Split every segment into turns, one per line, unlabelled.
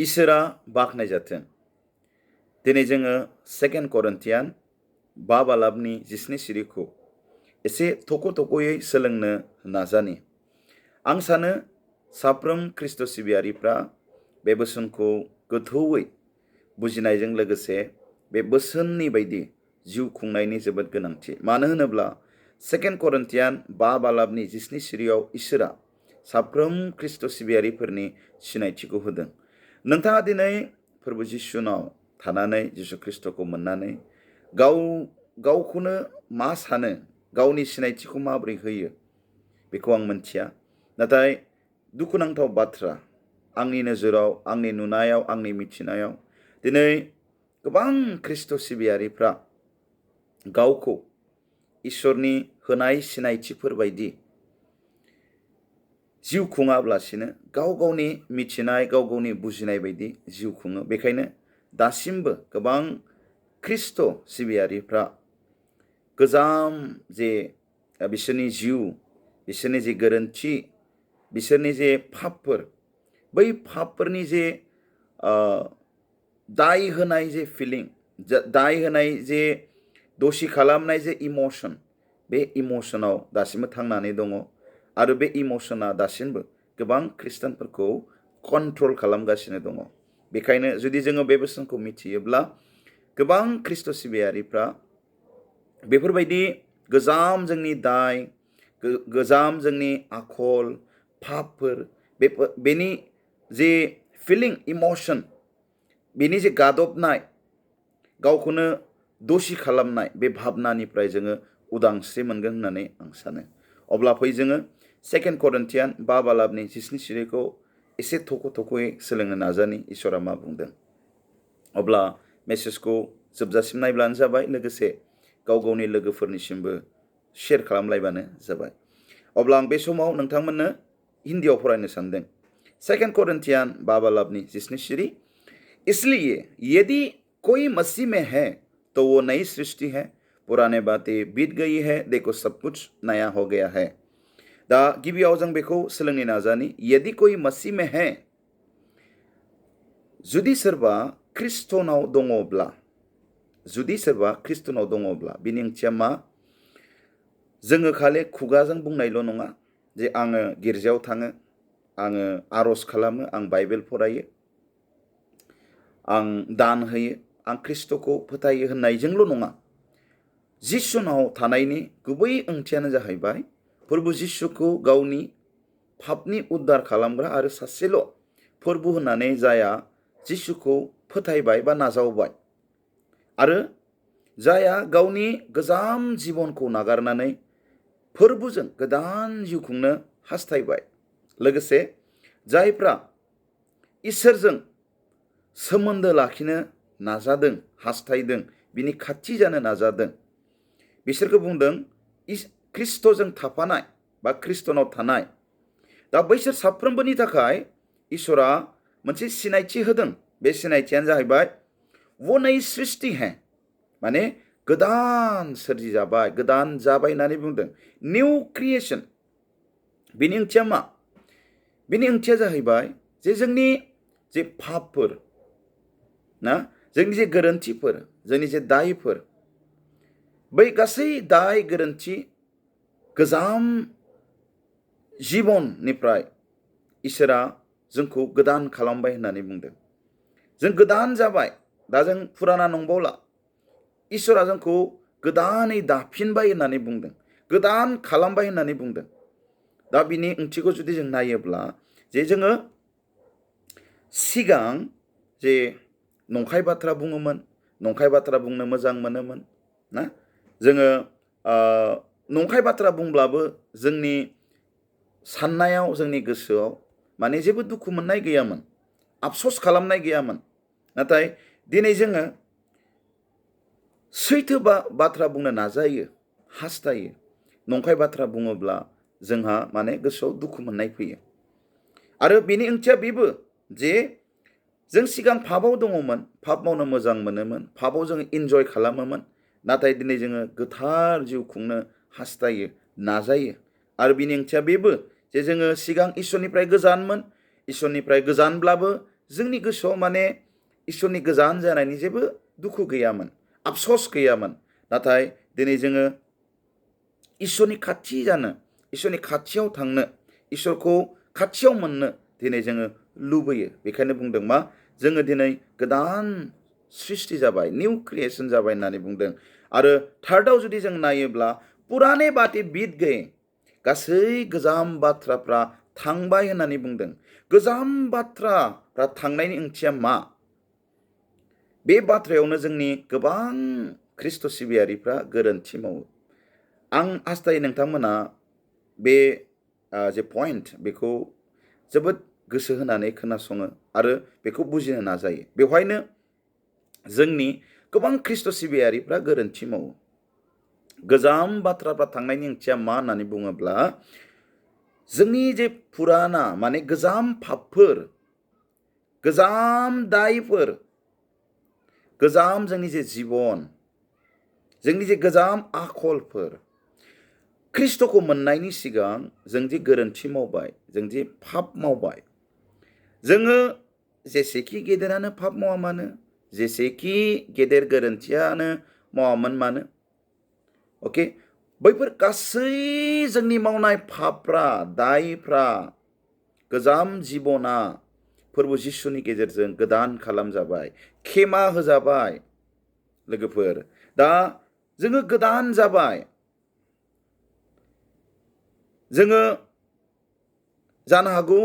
इसोरा बाखनाय जाथों। दिनै जोङो 2 Corinthians 5 बालाबनि 17 सिरिखौ एसे थख'यै सोलोंनो नाजानि। आं सानो साफ्रोम ख्रिस्ट' सिबियारिफ्रा बे बोसोनखौ गोथौयै बुजिनायजों लोगोसे बे बोसोननि बायदि जिउ खुंनायनि जोबोद गोनांथि। मानो होनोब्ला 2 Corinthians 5 बालाबनि 17 सिरियाव इसोरा साफ्रोम ख्रिस्ट' सिबियारिफोरनि सिनायथिखौ होदों। नोंथाङा दिनै फोरबो जिसुनाव थानानै जिसु ख्रिस्ट'खौ मोननानै गावखौनो मा सानो, गावनि सिनायथिखौ माबोरै होयो बेखौ आं मिथिया। नाथाय दुखुनांथाव बाथ्रा, आंनि नोजोराव, आंनि नुनायाव, आंनि मिथिनायाव दिनै गोबां ख्रिस्ट' सिबियारिफ्रा गावखौ इसोरनि होनाय सिनायथिफोर बायदि जिउ खुङाब्लासिनो गावनि मिथिनाय, गावनि बुजिनाय बायदि जिउ खुङो। बेखायनो दासिमबो गोबां ख्रिस्ट' सिबियारिफ्रा गोजाम जे बिसोरनि जिउ, बिसोरनि जे गोरोन्थि, बिसोरनि जे पापफोर, बै पापफोरनि जे दाय होनाय जे फिलिं, दाय होनाय जे दसि खालामनाय जे इमोशन, बे इमोशनाव दासिमबो थांनानै दङ। आरो बे इमोशना दासिमबो गोबां खृष्टानफोरखौ कन्ट्रल खालामगासिनो दङ। बेखायनो जुदि जोङो बे बोसोनखौ मिथियोब्ला गोबां ख्रिस्ट' सिबियारिफ्रा बेफोरबायदि गोजाम जोंनि दाय, गोजाम जोंनि आखल, पापफोर, बेनि जे फिलिं, इमोशन, बेनि जे गादबनाय, गावखौनो दसि खालामनाय, बे भाबनानिफ्राय जोङो उदांस्रि मोनगोन होननानै आं सानो। अब्ला फै जोङो 2 Corinthians 5 बालाबनि 17 सिरिखौ एसे थख'यै सोलोंनो नाजानि इसोरा मा बुंदों। अब्ला मेसेजखौ जोबजासिम नायब्लानो जाबाय, लोगोसे गावनि लोगोफोरनिसिमबो शेयार खालामलायबानो जाबाय। अब्ला आं बे समाव नोंथांमोननो हिन्दीयाव फरायनो सानदों। 2 Corinthians 5 बालाबनि 17 सिरि। इसलिए यदि कोई मसीह में है तो वो नई सृष्टि है, पुराने बातें बीत गई है, देखो सब कुछ नया हो गया है। दा गिबियाव जों बेखौ सोलोंनो नाजानि। यदि कोई मसीह में है, जुदि सोरबा ख्रिस्टनाव दङब्ला, जुदि सोरबा ख्रिस्टनाव दङब्ला, बिनि ओंथिया मा? जोङो खालि खुगाजों बुंनायल' नङा जे आङो गिर्जायाव थाङो, आङो आर'ज खालामो, आं बाइबेल फरायो, आं दान होयो, आं ख्रिस्ट'खौ फोथायो होननायजोंल' नङा। जिसुनाव थानायनि गुबै ओंथियानो जाहैबाय फोरबो जिसुखौ गावनि पापनि उद्धार खालामग्रा आरो सासेल' फोरबो होननानै जाया जिसुखौ फोथायबाय बा नाजावबाय, आरो जाया गावनि गोजाम जिबनखौ नागारनानै फोरबोजों गोदान जिउ खुंनो हास्थायबाय, लोगोसे जायफ्रा इसोरजों सोमोन्दो लाखिनो नाजादों, हास्थायदों, बिनि खाथि जानो नाजादों, बिसोरखौ बुंदों ख्रिस्ट'जों थाफानाय बा ख्रिस्टनाव थानाय। दा बैसोर साफ्रोमबोनि थाखाय इसोरा मोनसे सिनायथि होदों। बे सिनायथियानो जाहैबाय वो नई सृष्टि है, माने गोदान सोरजि जाबाय, गोदान जाबाय होननानै बुंदों। New creation. बिनि ओंथिया मा? बिनि ओंथिया जाहैबाय जे जोंनि जे पापफोर ना, जोंनि जे गोरोन्थिफोर, जोंनि जे दायफोर, बै गासै दाय गोरोन्थि गोजाम जिबननिफ्राय इसोरा जोंखौ गोदान खालामबाय होननानै बुंदों। जों गोदान जाबाय। दा जों फुराना नंबावला। इसोरा जोंखौ गोदानै दाफिनबाय होननानै बुंदों, गोदान खालामबाय होननानै बुंदों। दा बिनि ओंथिखौ जुदि जों नायोब्ला, जे जोङो सिगां जे नंखाय बाथ्रा बुङोमोन, नंखाय बाथ्रा बुंनो मोजां मोनोमोन ना, जोङो नंखाय बाथ्रा बुंब्लाबो जोंनि साननायाव, जोंनि गोसोआव माने जेबो दुखु मोननाय गैयामोन, आफस'स खालामनाय गैयामोन। नाथाय दिनै जोङो सैथो बाथ्रा बुंनो नाजायो, हास्थायो। नंखाय बाथ्रा बुङोब्ला जोंहा माने गोसोआव दुखु मोननाय फैयो। आरो बेनि ओंथिया बेबो जे जों सिगां पापाव दङमोन, पाप मावनो मोजां मोनोमोन, पापाव जोङो इन्जय खालामोमोन। नाथाय दिनै जोङो गोथार जिउ खुंनो हास्थायो, नाजायो। आरो बिनि ओंथिया बेबो जे जोङो सिगां इसोरनिफ्राय गोजानमोन, इसोरनिफ्राय गोजानब्लाबो जोंनि गोसोआव माने इसोरनि गोजान जानायनि जेबो दुखु गैयामोन, आफसस गैयामोन। नाथाय दिनै जोङो इसोरनि खाथि जानो, इसोरनि खाथियाव थांनो, इसोरखौ खाथियाव मोननो दिनै जोङो लुबैयो। बेखायनो बुंदों मा, जोङो दिनै गोदान सृष्टि जाबाय, निउ क्रिएशन जाबाय होननानै बुंदों। आरो थार्डआव जुदि जों नायोब्ला पुराने बातें बीत गए, गासै गोजाम बाथ्राफ्रा थांबाय होननानै बुंदों। गोजाम बाथ्राफ्रा थांनायनि ओंथिया मा? बे बाथ्रायावनो जोंनि गोबां ख्रिस्ट' सिबियारिफ्रा गोरोन्थि मावो। आं हास्थायो नोंथांमोना बे जे पइन्ट बेखौ जोबोद गोसो होनानै खोनासङो आरो बेखौ बुजिनो नाजायो। बेवहायनो जोंनि गोबां ख्रिस्ट' सिबियारिफ्रा गोरोन्थि मावो। गोजाम बाथ्राफ्रा थांनायनि ओंथिया मा होननानै बुङोब्ला, जोंनि जे पुराना माने गोजाम पापफोर, गोजाम दायफोर, गोजाम जोंनि जे जिबन, जोंनि जे गोजाम आखलफोर, ख्रिस्ट'खौ मोननायनि सिगां जों जे गोरोन्थि मावबाय, जों जे पाप मावबाय, जोङो जेसेखि गेदेरानो पाप मावा मानो, जेसेखि गेदेर गोरोन्थियानो मावामोन मानो, अके, बैफोर गासै जोंनि मावनाय पापफ्रा, दायफ्रा, गोजाम जिबना फोरबो जिसुनि गेजेरजों गोदान खालामजाबाय, खेमा होजाबाय। लोगोफोर, दा जोङो गोदान जाबाय। जोङो जानो हागौ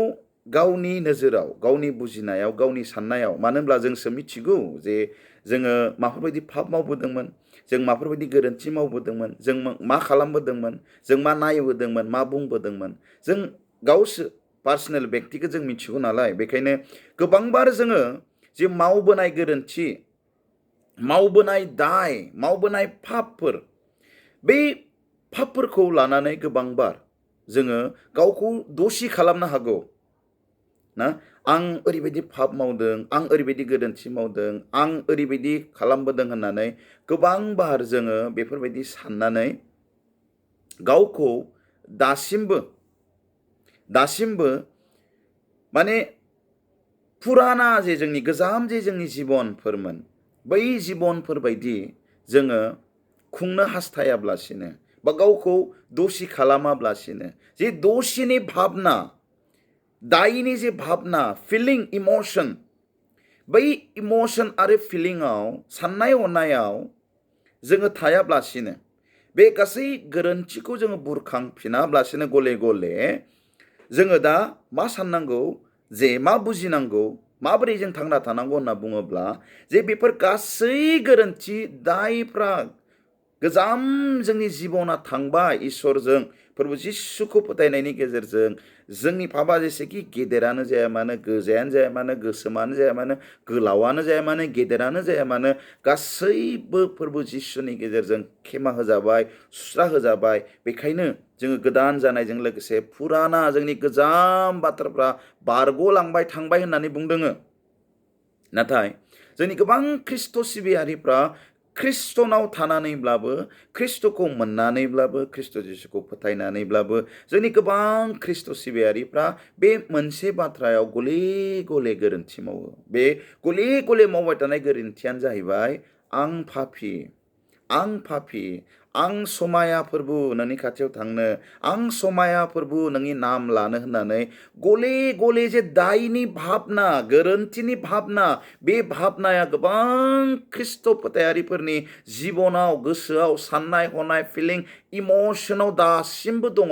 गावनि नोजोराव, गावनि बुजिनायाव, गावनि साननायाव, मानो होनब्ला जोंसो मिथिगौ जे जोङो माफोरबायदि पाप मावबोदोंमोन, जों माफोरबायदि गोरोन्थि मावबोदोंमोन, जों मा खालामबोदोंमोन, जों मा नायबोदोंमोन, मा बुंबोदोंमोन। जों गावसो पार्सनेल बेक्तिखौ जों मिथिगौ नालाय। बेखायनो गोबांबार जोङो जे मावबोनाय गोरोन्थि, मावबोनाय दाय, मावबोनाय पापफोर, बै पापफोरखौ लानानै गोबांबार जोङो गावखौ दसि खालामनो हागौ ना। आं ओरैबायदि पाप मावदों, आं ओरैबायदि गोरोन्थि मावदों, आं ओरैबायदि खालामबोदों होननानै गोबांबार जोङो बेफोरबायदि साननानै गावखौ दासिमबो माने पुराना जे जोंनि गोजाम जे जोंनि जिबनफोरमोन, बै जिबनफोरबायदि जोङो खुंनो हास्थायाब्लासिनो बा गावखौ दसि खालामाब्लासिनो, जे दसिनि भाबना, दायनि जे भाबना, फिलिं, इमोशन, बै इमोशन आरो फिलिंआव, साननाय हनायाव जोङो थायाब्लासिनो, बे गासै गोरोन्थिखौ जोङो बुरखांफिनाब्लासिनो गले गले जोङो दा मा साननांगौ, जे मा बुजिनांगौ, माबोरै जों थांना थानांगौ होनना बुङोब्ला, जे बेफोर गासै गोरोन्थि दायफ्रा गोजाम जोंनि जिबना थांबाय इसोरजों फोरबो जिसुखौ फोथायनायनि गेजेरजों। जोंनि पापा जेसेखि गेदेरानो जाया मानो, गोजायानो जाया मानो, गोसोमानो जाया मानो, गोलावानो जाया मानो, गेदेरानो जाया मानो, गासैबो फोरबो जिसुनि गेजेरजों खेमा होजाबाय, सुस्रा होजाबाय। बेखायनो जोङो गोदान जानायजों लोगोसे पुराना जोंनि गोजाम बाथ्राफ्रा बारग'लांबाय, थांबाय होननानै बुंदोङो। नाथाय जोंनि गोबां ख्रिस्ट' सिबियारिफ्रा ख्रिस्टनाव थानानैब्लाबो, ख्रिस्ट'खौ मोननानैब्लाबो, ख्रिस्ट' जिसुखौ फोथायनानैब्लाबो, जोंनि गोबां ख्रिस्ट' सिबियारिफ्रा बे मोनसे बाथ्रायाव गले गले गोरोन्थि मावो। बे गले गले मावबाय थानाय गोरोन्थियानो जाहैबाय, आं पापि, आं समाया फोरबो नोंनि खाथियाव थांनो, आं समाया फोरबो नोंनि नाम लानो होननानै गले गले जे दायनि भाबना, गोरोन्थिनि भाबना, बे भाबनाया गोबां ख्रिस्ट' फोथायारिफोरनि जिबनाव, गोसोआव, साननाय हनाय, फिलिं, इमोशनाव दासिमबो दङ।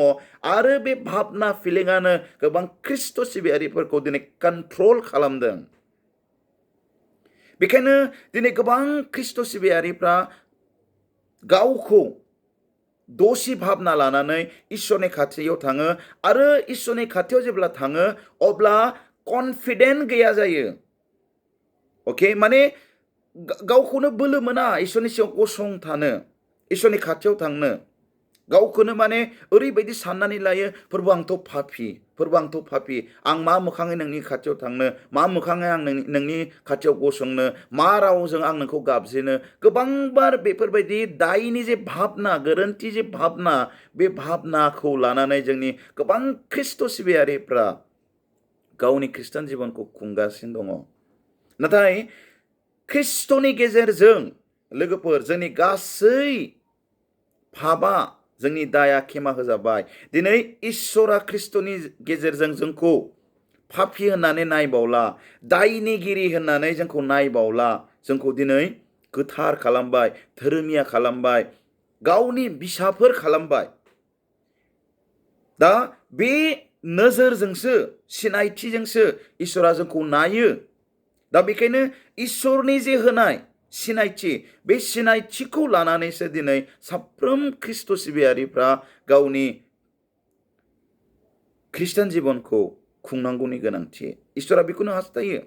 आरो बे भाबना, फिलिंआनो गोबां ख्रिस्ट' सिबियारिफोरखौ दिनै कन्ट्रल खालामदों। बेखायनो दिनै गोबां ख्रिस्ट' सिबियारिफ्रा गावखौ दसि भाबना लानानै इसोरनि खाथियाव थाङो, आरो इसोरनि खाथियाव जेब्ला थाङो अब्ला कनफिडेन्ट गैया जायो। अके, माने गावखौनो बोलो मोना इसोरनि सिगाङाव गसंथानो, इसोरनि खाथियाव थांनो। गावखौनो माने ओरैबायदि साननानै लायो, फोरबो आंथ' पापि, आं मा मोखाङै नोंनि खाथियाव थांनो, मा मोखाङै आं नोंनि खाथियाव गसंनो, मा रावजों आं नोंखौ गाबज्रिनो। गोबांबार बेफोरबायदि दायनि जे भाबना, गोरोन्थि जे भाबना, बे भाबनाखौ लानानै जोंनि गोबां ख्रिस्ट' सिबियारिफ्रा गावनि खृष्टान जिबनखौ खुंगासिनो दङ। नाथाय ख्रिस्ट'नि गेजेरजों लोगोफोर जोंनि गासै पापा जोंनि दाया खेमा होजाबाय। दिनै इसोरा ख्रिस्ट'नि गेजेरजों जोंखौ पापि होननानै नायबावला, दायनिगिरि होननानै जोंखौ नायबावला, जोंखौ दिनै गोथार खालामबाय, धोरोमिया खालामबाय, गावनि बिसाफोर खालामबाय। दा बे नोजोरजोंसो सिनायथिजोंसो इसोरा जोंखौ नायो। दा बेखायनो इसोरनि जे होनाय सिनायथि, बे सिनायथिखौ लानानैसो दिनै साफ्रोम ख्रिस्ट' सिबियारिफ्रा गावनि ख्रिस्टान जिबनखौ खुंनांगौनि गोनांथि। इसोरा बेखौनो हास्थायो।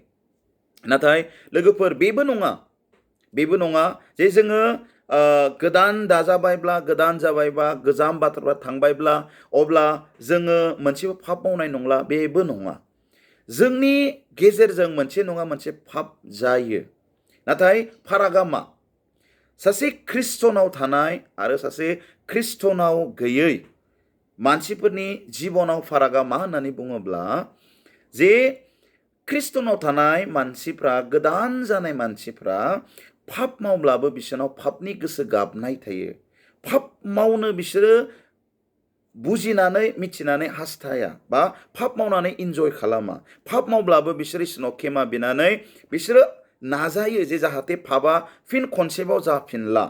नाथाय लोगोफोर बेबो नङा जे जोङो गोदान दाजाबायब्ला, गोदान जाबायबा, गोजाम बाथ्राफ्रा थांबायब्ला अब्ला जोङो मोनसेबो पाप मावनाय नंला, बेबो नङा। जोंनि गेजेरजों मोनसे नङा मोनसे पाप जायो। नाथाय फारागा मा? सासे ख्रिस्टनाव थानाय आरो सासे ख्रिस्टनाव गैयै मानसिफोरनि जिबनाव फारागा मा होननानै बुङोब्ला, जे ख्रिस्टनाव थानाय मानसिफ्रा, गोदान जानाय मानसिफ्रा पाप मावब्लाबो बिसोरनाव पापनि गोसो गाबनाय थायो। पाप मावनो बिसोरो बुजिनानै मिथिनानै हास्थाया, बा पाप मावनानै इन्जय खालामा। पाप मावब्लाबो बिसोर इसोरनाव खेमा बिनानै बिसोरो नाजायो जे जाहाथे पापा फिन खनसेबाव जाफिनला।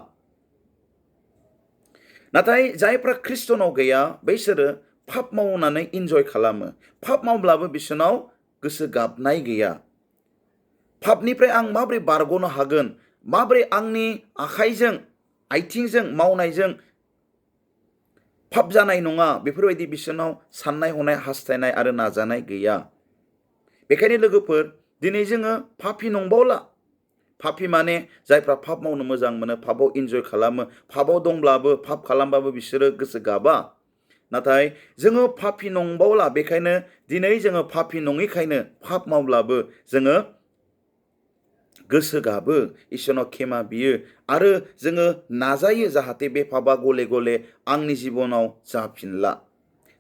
नाथाय जायफ्रा ख्रिस्टनाव गैया बैसोरो पाप मावनानै इन्जय खालामो। पाप मावब्लाबो बिसोरनाव गोसो गाबनाय गैया। पापनिफ्राय आं माबोरै बारग'नो हागोन, माबोरै आंनि आखाइजों आथिंजों मावनायजों पाप जानाय नङा, बेफोरबायदि बिसोरनाव साननाय हनाय हास्थायनाय आरो नाजानाय गैया। बेखायनो लोगोफोर दिनै जोङो पापि नंबावला। पापि माने जायफ्रा पाप मावनो मोजां मोनो, पापाव इन्जय खालामो, पापाव दंब्लाबो पाप खालामबाबो बिसोरो गोसो गाबा। नाथाय जोङो पापि नंबावला। बेखायनो दिनै जोङो पापि नङिखायनो पाप मावब्लाबो जोङो गोसो गाबो, इसोरनाव खेमा बियो, आरो जोङो नाजायो जाहाथे बे पापा गले गले आंनि जिबनाव जाफिनला।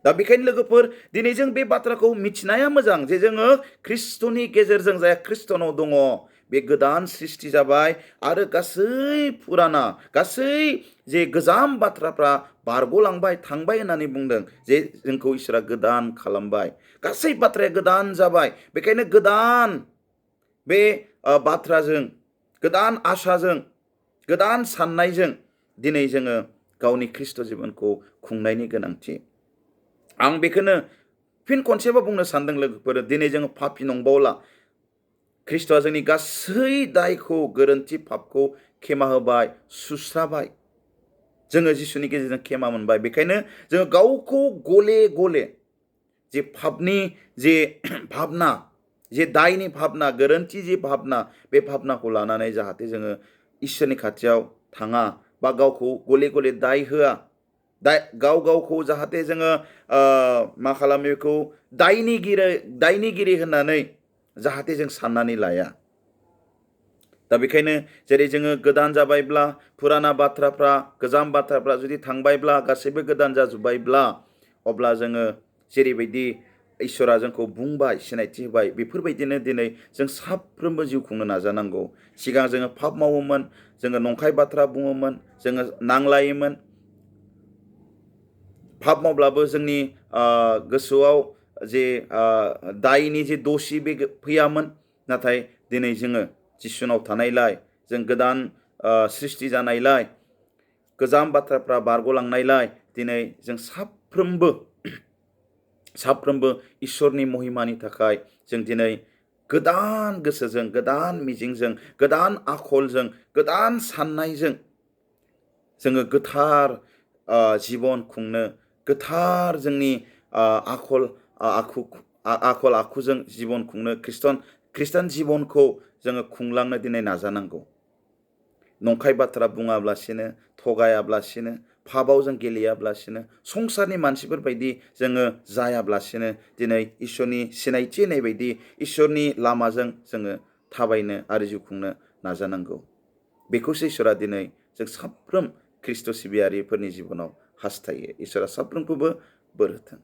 दा बेखायनो लोगोफोर दिनै जों बे बाथ्राखौ मिथिनाया मोजां जे जोङो ख्रिस्ट'नि गेजेरजों जाय ख्रिस्टनाव दङ बे गोदान सृष्टि जाबाय, आरो गासै फुराना, गासै जे गोजाम बाथ्राफ्रा बारग'लांबाय थांबाय होननानै बुंदों, जे जोंखौ इसोरा गोदान खालामबाय, गासै बाथ्राया गोदान जाबाय। बेखायनो गोदान बे बाथ्राजों, गोदान आशाजों, गोदान साननायजों दिनै जोङो गावनि ख्रिस्ट' जिबनखौ खुंनायनि गोनांथि। आं बेखौनो फिन खनसेबो बुंनो सानदों लोगोफोर, दिनै जोङो पापि नंबावला। ख्रिस्ट'आ जोंनि गासै दायखौ, गोरोन्थि पापखौ खेमा होबाय, सुस्राबाय। जोङो जिसुनि गेजेरजों खेमा मोनबाय। बेखायनो जोङो गावखौ गले गले जे पापनि जे भाबना, जे दायनि भाबना, गोरोन्थि जे भाबना, बे भाबनाखौ लानानै जाहाथे जोङो इसोरनि खाथियाव थाङा, बा गावखौ गले गले दाय होआ, गावखौ जाहाथे जोङो मा खालामो बेखौ दायनिगिरि होननानै जाहाथे जों साननानै लाया। दा बेखायनो जेरै जोङो गोदान जाबायब्ला, फुराना बाथ्राफ्रा, गोजाम बाथ्राफ्रा जुदि थांबायब्ला, गासैबो गोदान जाजोब्बायब्ला, अब्ला जोङो जेरैबायदि इसोरा जोंखौ बुंबाय, सिनायथि होबाय, बेफोरबायदिनो दिनै जों साफ्रोमबो जिउ खुंनो नाजानांगौ। सिगां जोङो पाप मावोमोन, जोङो नंखाय बाथ्रा बुङोमोन, जोङो नांलायोमोन। पाप मावब्लाबो जोंनि गोसोआव जे दायनि जे दसि बे फैयामोन। नाथाय दिनै जोङो जिसुनाव थानायलाय, जों गोदान सृष्टि जानायलाय, गोजाम बाथ्राफ्रा बारग'लांनायलाय दिनै जों साफ्रोमबो इसोरनि महिमानि थाखाय जों दिनै गोदान गोसोजों, गोदान मिजिंजों, गोदान आखलजों, गोदान साननायजों जोङो गोथार जिबन खुंनो, गोथार जोंनि आखल आखुजों जिबन खुंनो, ख्रिस्टान जिबनखौ जोङो खुंलांनो दिनै नाजानांगौ। नंखाय बाथ्रा बुङाब्लासिनो, थगायाब्लासिनो, पापाव जों गेलेयाब्लासिनो, संसारनि मानसिफोर बायदि जोङो जायाब्लासिनो दिनै इसोरनि सिनायथि होनाय बायदि इसोरनि लामाजों जोङो थाबायनो आरो जिउ खुंनो नाजानांगौ। बेखौसो इसोरा दिनै जों साफ्रोम ख्रिस्ट' सिबियारिफोरनि जिबनाव हास्थायो। इसोरा साफ्रोमखौबो बोर होथों।